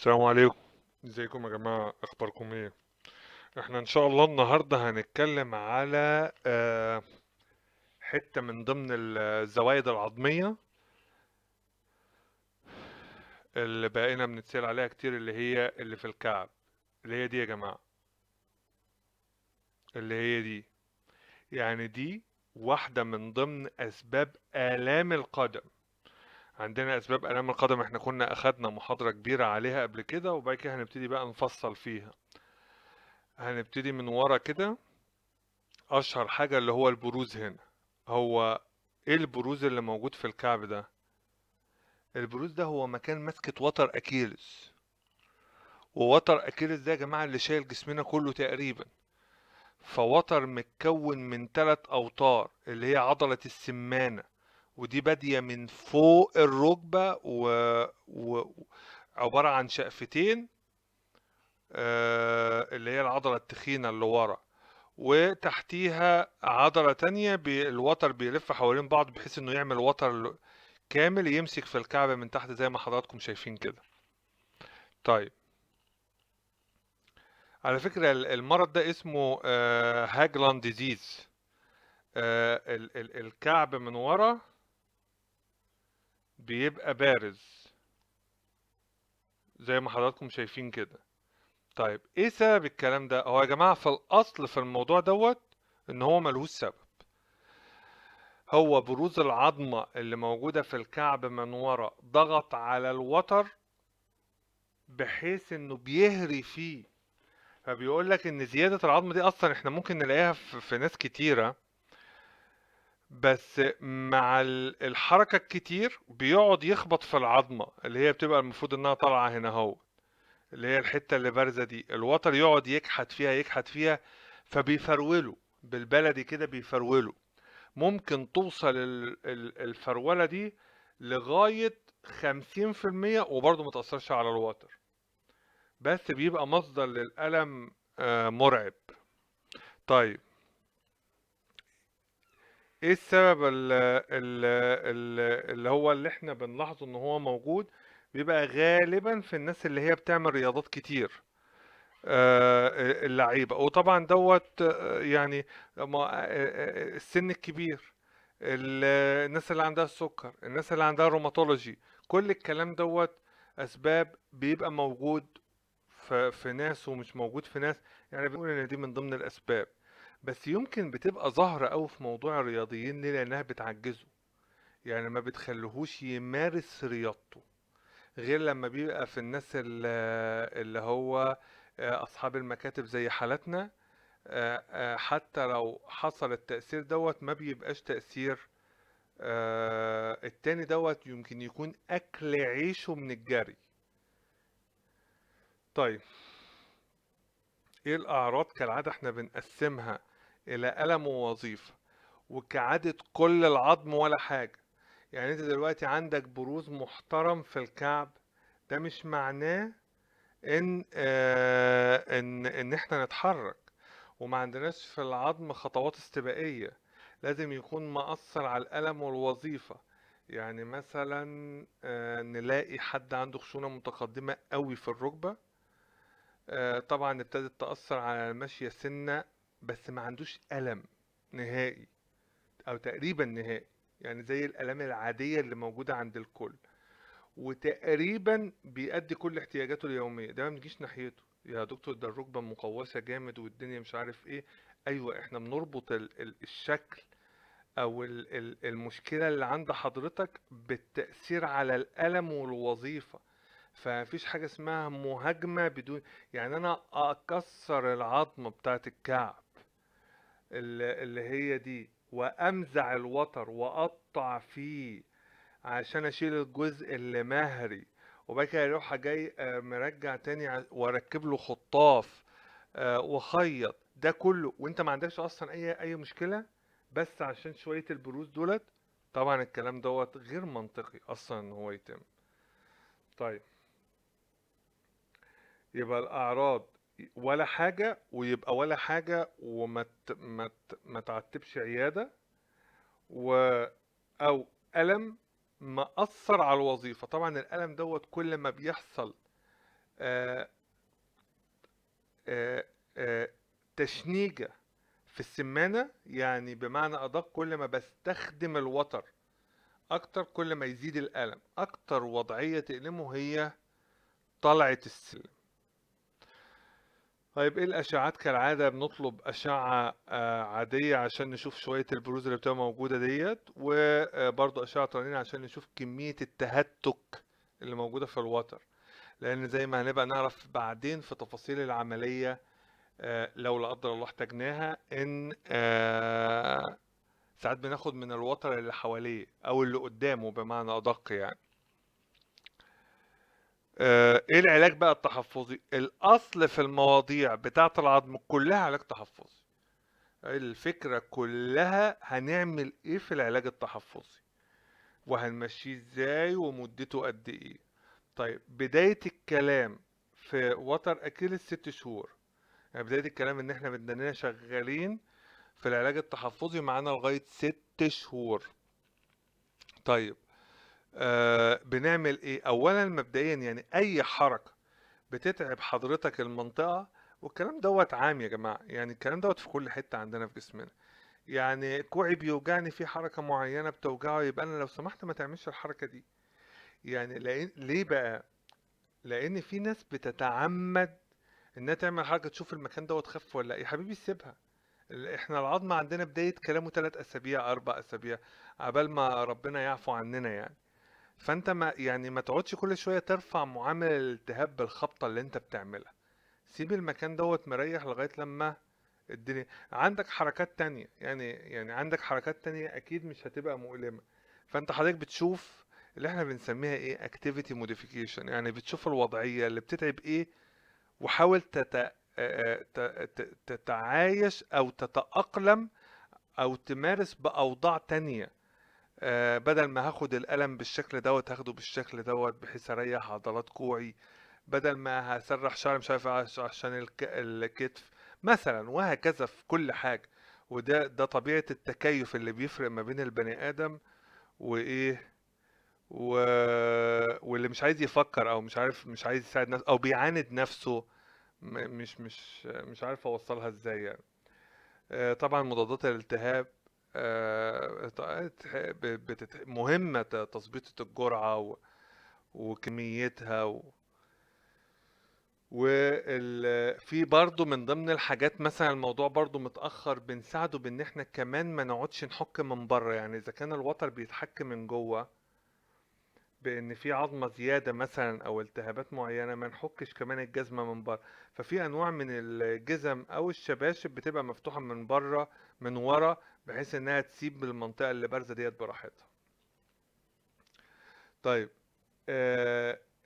السلام عليكم. ازيكم يا جماعة؟ اخباركم ايه؟ احنا ان شاء الله النهاردة هنتكلم على حتة من ضمن الزوايد العظمية اللي بقينا بنتسأل عليها كتير، اللي هي اللي في الكعب، اللي هي دي يا جماعة، اللي هي دي. يعني دي واحدة من ضمن اسباب آلام القدم. عندنا اسباب آلام القدم، احنا كنا اخدنا محاضرة كبيرة عليها قبل كده، وبعد كده هنبتدي بقى نفصل فيها. هنبتدي من ورا كده. اشهر حاجة اللي هو البروز هنا. هو ايه البروز اللي موجود في الكعب ده؟ البروز ده هو مكان مسكة وتر اكيلس، ووتر اكيلس ده يا جماعة اللي شايل جسمنا كله تقريبا. فوتر متكون من 3 اوتار، اللي هي عضلة السمانة، ودي بادية من فوق الركبة عبارة عن شقفتين، اللي هي العضلة التخينة اللي ورا، وتحتيها عضلة تانية. الوتر بيلف حوالين بعض بحيث انه يعمل وتر كامل يمسك في الكعب من تحت زي ما حضراتكم شايفين كده. على فكرة المرض ده اسمه Haglund disease. الكعب من ورا بيبقى بارز زي ما حضراتكم شايفين كده. ايه سبب الكلام ده؟ هو يا جماعة في الاصل في الموضوع دوت ان هو ملهوش سبب. هو بروز العظمة اللي موجودة في الكعب من ورا ضغط على الوتر بحيث انه بيهري فيه. فبيقول لك ان زيادة العظمة دي اصلا احنا ممكن نلاقيها في ناس كتيرة، بس مع الحركة الكتير بيقعد يخبط في العظمة اللي هي بتبقى المفروض انها طالعة هنا اهو، اللي هي الحتة اللي بارزة دي. الوتر يقعد يكحت فيها يكحت فيها، فبيفروله بالبلدي كده، بيفروله. ممكن توصل الفرولة دي لغاية خمسين في المية وبرضه ما تأثرش على الوتر، بس بيبقى مصدر للألم، مرعب. ايه السبب اللي هو اللي احنا بنلاحظه ان هو موجود؟ بيبقى غالبا في الناس اللي هي بتعمل رياضات كتير، اللعيبة. وطبعا دوت، السن الكبير، الناس اللي عندها السكر، الناس اللي عندها روماتولوجي، كل الكلام دوت اسباب بيبقى موجود في ناس ومش موجود في ناس. بنقول ان دي من ضمن الاسباب، بس يمكن بتبقى ظاهرة قوي في موضوع الرياضيين. ليه؟ لانها بتعجزه، ما بتخليهوش يمارس رياضته، غير لما بيبقى في الناس اللي هو، اصحاب المكاتب زي حالتنا. حتى لو حصل التأثير دوت ما بيبقاش تأثير، التاني دوت يمكن يكون أكل عيشه من الجري. ايه الأعراض؟ كالعادة احنا بنقسمها إلى ألم ووظيفة، وكعادة كل العظم ولا حاجة. انت دلوقتي عندك بروز محترم في الكعب، ده مش معناه إن احنا نتحرك، وما عندناش في العظم خطوات استباقية، لازم يكون مأثر على الألم والوظيفة. مثلا، نلاقي حد عنده خشونة متقدمة قوي في الركبة، طبعا ابتدت تأثر على المشية سنة، بس ما عندوش ألم نهائي أو تقريبا نهائي، زي الألام العادية اللي موجودة عند الكل، وتقريبا بيأدي كل احتياجاته اليومية. ده ما بنجيش ناحيته يا دكتور ده الركبة مقوسة جامد والدنيا مش عارف ايه. ايوه، احنا بنربط الشكل او المشكلة اللي عند حضرتك بالتأثير على الألم والوظيفة. فمفيش حاجة اسمها مهاجمة بدون، انا اكسر العظمة بتاعت الكعب اللي هي دي وامزع الوتر واقطع فيه عشان اشيل الجزء اللي مهري، وبعد كده اروح جاي، مرجع تاني واركب له خطاف، وخيط ده كله، وانت ما عندكش اصلا اي مشكله، بس عشان شويه البروز دولت. طبعا الكلام دوت غير منطقي اصلا ان هو يتم. يبقى الاعراض ولا حاجه، ويبقى ولا حاجه، وما ما تعتبش عياده، او الم مأثر على الوظيفه. طبعا الالم دوت كل ما بيحصل آه، آه، آه، تشنيجة في السمانة، يعني بمعنى أدق كل ما بستخدم الوتر أكتر كل ما يزيد الألم. أكتر وضعية تألمه هي طلعة السلم. طيب إيه الأشعات؟ كالعادة بنطلب أشعة عادية عشان نشوف شوية البروز اللي بتبقى موجودة ديت، وبرضه أشعة رنين عشان نشوف كمية التهتك اللي موجودة في الوتر، لأن زي ما هنبقى نعرف بعدين في تفاصيل العملية لو لا قدر الله احتاجناها، إن ساعات بناخد من الوتر اللي حواليه أو اللي قدامه بمعنى أدق يعني. ايه العلاج بقى التحفظي؟ الاصل في المواضيع بتاعة العظم كلها علاج تحفظي. الفكرة كلها هنعمل ايه في العلاج التحفظي، وهنمشيه ازاي، ومدته قد ايه. طيب بداية الكلام في وتر اكيلس 6 شهور، يعني بداية الكلام ان احنا بدنا شغالين في العلاج التحفظي معانا لغاية 6 شهور. طيب بنعمل ايه؟ اولا مبدئيا يعني اي حركة بتتعب حضرتك المنطقة، والكلام دوت عام يا جماعة، يعني الكلام دوت في كل حتة عندنا في جسمنا. يعني كوعي بيوجعني في حركة معينة بتوجعه، يبقى أنا لو سمحت ما تعملش الحركة دي. يعني ليه بقى؟ لأن في ناس بتتعمد إنها تعمل حركة تشوف المكان دوت خف ولا لأ. يا حبيبي سيبها، إحنا العظم عندنا بداية كلامه 3 أسابيع 4 أسابيع عبال ما ربنا يعفو عننا يعني. فأنت ما تقعدش كل شوية ترفع معامل الالتهاب بالخبطة اللي أنت بتعملها. سيب المكان دوت مريح لغاية لما الدنيا. عندك حركات تانية، يعني عندك حركات تانية أكيد مش هتبقى مؤلمة. فأنت حضرتك بتشوف اللي احنا بنسميها ايه، activity modification، يعني بتشوف الوضعية اللي بتتعب ايه، وحاول تتعايش أو تتأقلم أو تمارس بأوضاع تانية. بدل ما هاخد الألم بالشكل دوت هاخده بالشكل دوت بحيث أريح عضلات كوعي، بدل ما هسرح شعري مش عارف عشان الكتف مثلا، وهكذا في كل حاجة. وده طبيعة التكيف اللي بيفرق ما بين البني آدم وإيه واللي مش عايز يفكر أو مش عارف، مش عايز يساعد نفسه أو بيعاند نفسه، مش عارف أوصلها إزاي يعني. طبعا مضادات الالتهاب، مهمة تظبيط الجرعة وكميتها في برضو من ضمن الحاجات مثلا الموضوع برضو متأخر بنساعده بان احنا كمان ما نقعدش نحك من بره. يعني اذا كان الوتر بيتحك من جوه بان في عظمة زيادة مثلا او التهابات معينة، ما نحكش كمان الجزمة من بره. ففي انواع من الجزم او الشباشب بتبقى مفتوحة من بره من ورا بحيث انها تسيب المنطقة اللي بارزة ديت براحتها. طيب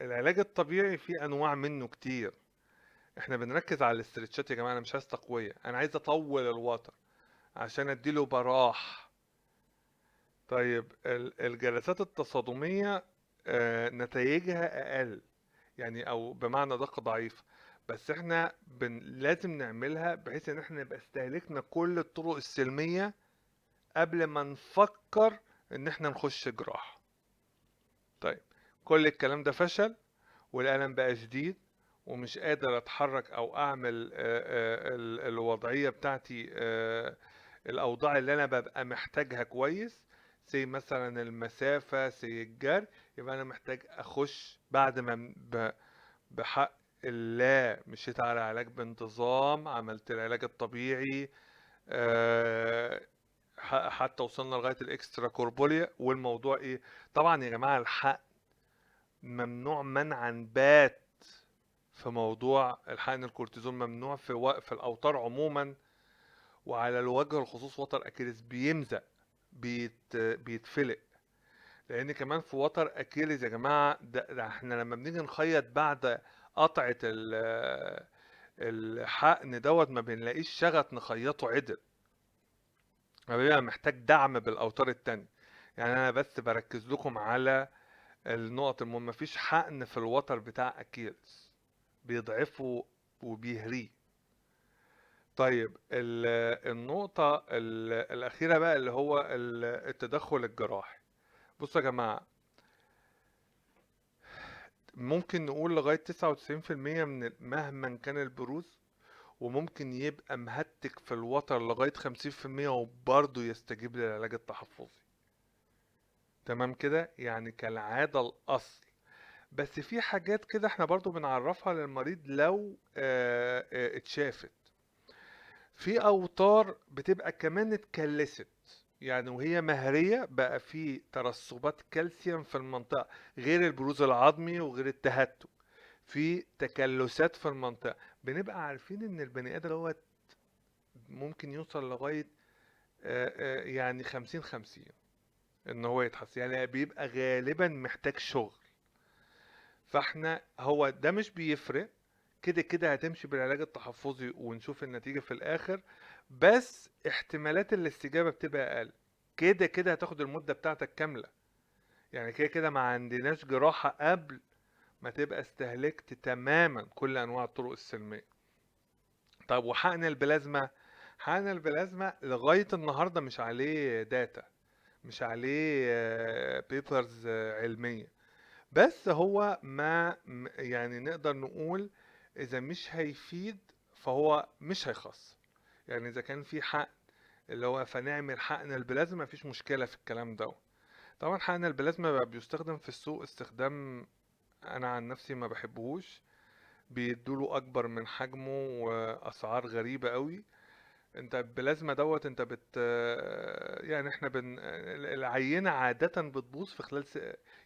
العلاج الطبيعي في انواع منه كتير. احنا بنركز على الاسترتشات يا جماعة، انا مش عايز تقوية، انا عايز اطول الوتر عشان اديله براح. طيب الجلسات التصادمية، نتائجها اقل، يعني او بمعنى دقة ضعيف، بس احنا لازم نعملها بحيث ان احنا نبقى استهلكنا كل الطرق السلمية قبل ما نفكر ان احنا نخش جراحة. طيب كل الكلام ده فشل والألم بقى شديد ومش قادر اتحرك او اعمل، الوضعية بتاعتي، الاوضاع اللي انا ببقى محتاجها كويس، زي مثلا المسافة، زي الجري، يبقى انا محتاج اخش بعد ما بحق الله مشيت على علاج بانتظام، عملت العلاج الطبيعي، حتى وصلنا لغاية ال extracorporeal. والموضوع ايه؟ طبعا يا جماعة الحقن ممنوع منعا بات في موضوع الحقن الكورتيزون، ممنوع في الاوتار عموما، وعلى الوجه الخصوص وتر اكيليس بيمزق، بيتفلق. لان كمان في وتر اكيليس يا جماعه ده احنا لما بنيجي نخيط بعد قطعه الحقن دوت ما بنلاقيش شغط نخيطه عدل، ما بيبقى محتاج دعم بالاوتار التانية. يعني انا بس بركز لكم على النقط المهمة. مفيش حقن في الوتر بتاع اكيليس، بيضعفه وبيهريه. طيب النقطة الأخيرة بقى اللي هو التدخل الجراحي. بصوا يا جماعة، ممكن نقول لغاية 99% من مهما كان البروز، وممكن يبقى مهتك في الوتر لغاية 50% وبرضه يستجيب للعلاج التحفظي. تمام كده؟ يعني كالعادة الأصل. بس في حاجات كده احنا برضو بنعرفها للمريض لو اتشافت في أوتار بتبقى كمان اتكلست، يعني وهي مهرية بقى في ترسبات كالسيوم في المنطقة، غير البروز العظمي وغير التهتك، في تكلسات في المنطقة. بنبقى عارفين ان البني ادم دوت ممكن يوصل لغاية يعني 50-50 ان هو يتحسن، يعني بيبقى غالبا محتاج شغل. فاحنا هو ده مش بيفرق، كده كده هتمشي بالعلاج التحفظي ونشوف النتيجة في الآخر، بس احتمالات الاستجابة بتبقى أقل. كده كده هتاخد المدة بتاعتك كاملة، يعني كده كده ما عندناش جراحة قبل ما تبقى استهلكت تماما كل أنواع الطرق السلمية. طب وحقن البلازما؟ حقن البلازما لغاية النهاردة مش عليه data، مش عليه papers علمية، بس هو ما يعني نقدر نقول إذا مش هيفيد فهو مش هيخسر. يعني إذا كان في حقن اللي هو فنعمل حقن البلازما مفيش مشكلة في الكلام ده. طبعا حقن البلازما بقى بيستخدم في السوق استخدام أنا عن نفسي ما بحبهوش، بيدوله أكبر من حجمه وأسعار غريبة قوي. انت البلازما دوت انت بت يعني احنا بن العينة عادة بتبوظ في خلال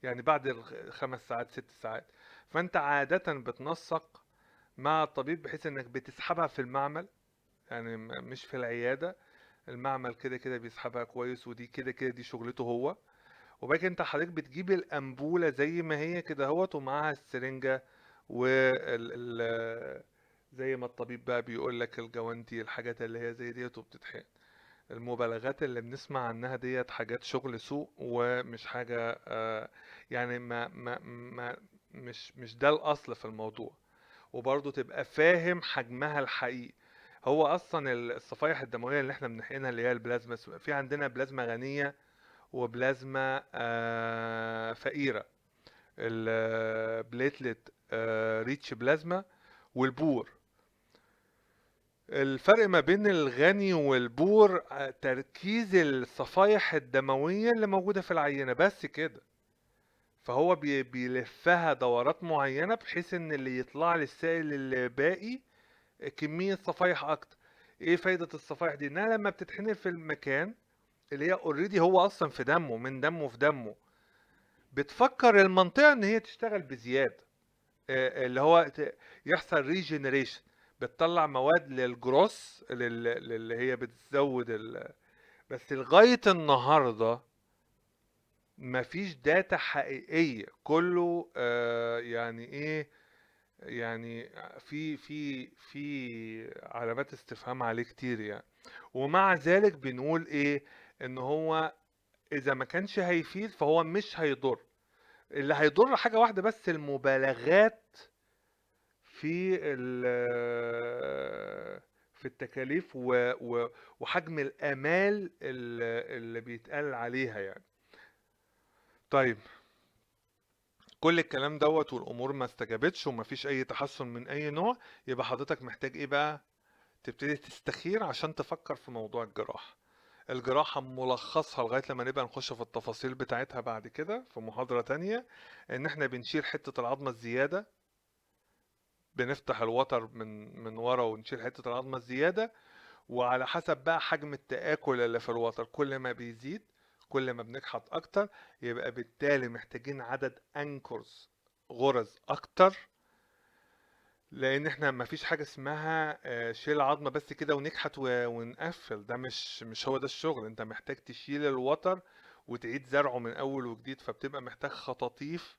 يعني بعد 5 ساعات 6 ساعات، فانت عادة بتنسق مع الطبيب بحيث انك بتسحبها في المعمل، يعني مش في العيادة. المعمل كده كده بيسحبها كويس، ودي كده كده دي شغلته هو. وبعد كده انت حضرتك بتجيب الأنبولة زي ما هي كده اهوت، ومعاها السرنجة وال زي ما الطبيب بقى بيقول لك الجوانتي، الحاجات اللي هي زي ديت، وبتتحقن. المبالغات اللي بنسمع عنها ديت حاجات شغل سوق ومش حاجة، يعني ما ما ما مش ده الأصل في الموضوع. وبرضه تبقى فاهم حجمها الحقيقي. هو أصلا الصفائح الدموية اللي احنا بنحقنها اللي هي البلازما، في عندنا بلازما غنية وبلازما فقيرة، ال platelet rich plasma وال poor. الفرق ما بين الغني وال poor تركيز الصفائح الدموية اللي موجودة في العينة بس كده. فهو بيلفها دورات معينة بحيث ان اللي يطلع للسائل اللي باقي كمية صفائح اكتر. ايه فايدة الصفائح دي؟ انها لما بتتحني في المكان اللي هي already هو اصلا في دمه، من دمه في دمه، بتفكر المنطقة ان هي تشتغل بزيادة، اللي هو يحصل regeneration، بتطلع مواد للجروس للي هي بتزود بس لغاية النهاردة مفيش data حقيقية، كله، يعني ايه، يعني في علامات استفهام عليه كتير يعني. ومع ذلك بنقول ايه، ان هو اذا ما كانش هيفيد فهو مش هيضر. اللي هيضر حاجة واحدة بس، المبالغات في التكاليف وحجم الآمال اللي بيتقال عليها يعني. طيب كل الكلام دوت والأمور ما استجابتش وما فيش أي تحسن من أي نوع، يبقى حضرتك محتاج إيه بقى؟ تبتدي تستخير عشان تفكر في موضوع الجراحة. الجراحة ملخصها لغاية لما نبقى نخش في التفاصيل بتاعتها بعد كده في محاضرة تانية، إن إحنا بنشيل حتة العظمة الزيادة، بنفتح الوتر من ورا ونشيل حتة العظمة الزيادة، وعلى حسب بقى حجم التآكل اللي في الوتر كل ما بيزيد كل ما بنكحت أكتر، يبقى بالتالي محتاجين عدد أنكورز غرز أكتر، لأن إحنا ما فيش حاجة اسمها، شيل عظمة بس كده ونكحت ونقفل، ده مش هو ده الشغل. أنت محتاج تشيل الوتر وتعيد زرعه من أول وجديد، فبتبقى محتاج خطاطيف،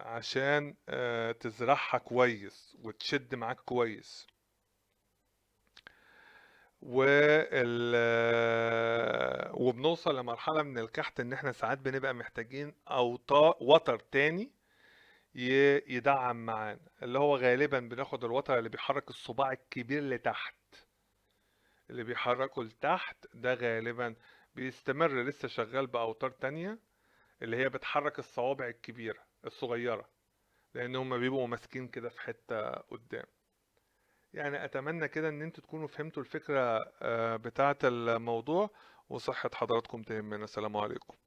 عشان، تزرعها كويس وتشد معاك كويس. وبنوصل لمرحلة من الكحت إن إحنا ساعات بنبقى محتاجين وتر تاني يدعم معانا، اللي هو غالبا بناخد الوتر اللي بيحرك الصباع الكبير لتحت، اللي بيحركه لتحت ده غالبا بيستمر لسه شغال بأوتار تانية اللي هي بتحرك الصوابع الكبيرة، الصغيرة، لان هما بيبقوا ماسكين كده في حتة قدام. يعني اتمنى كده ان انتوا تكونوا فهمتوا الفكرة بتاعة الموضوع، وصحة حضراتكم تهمنا. السلام عليكم.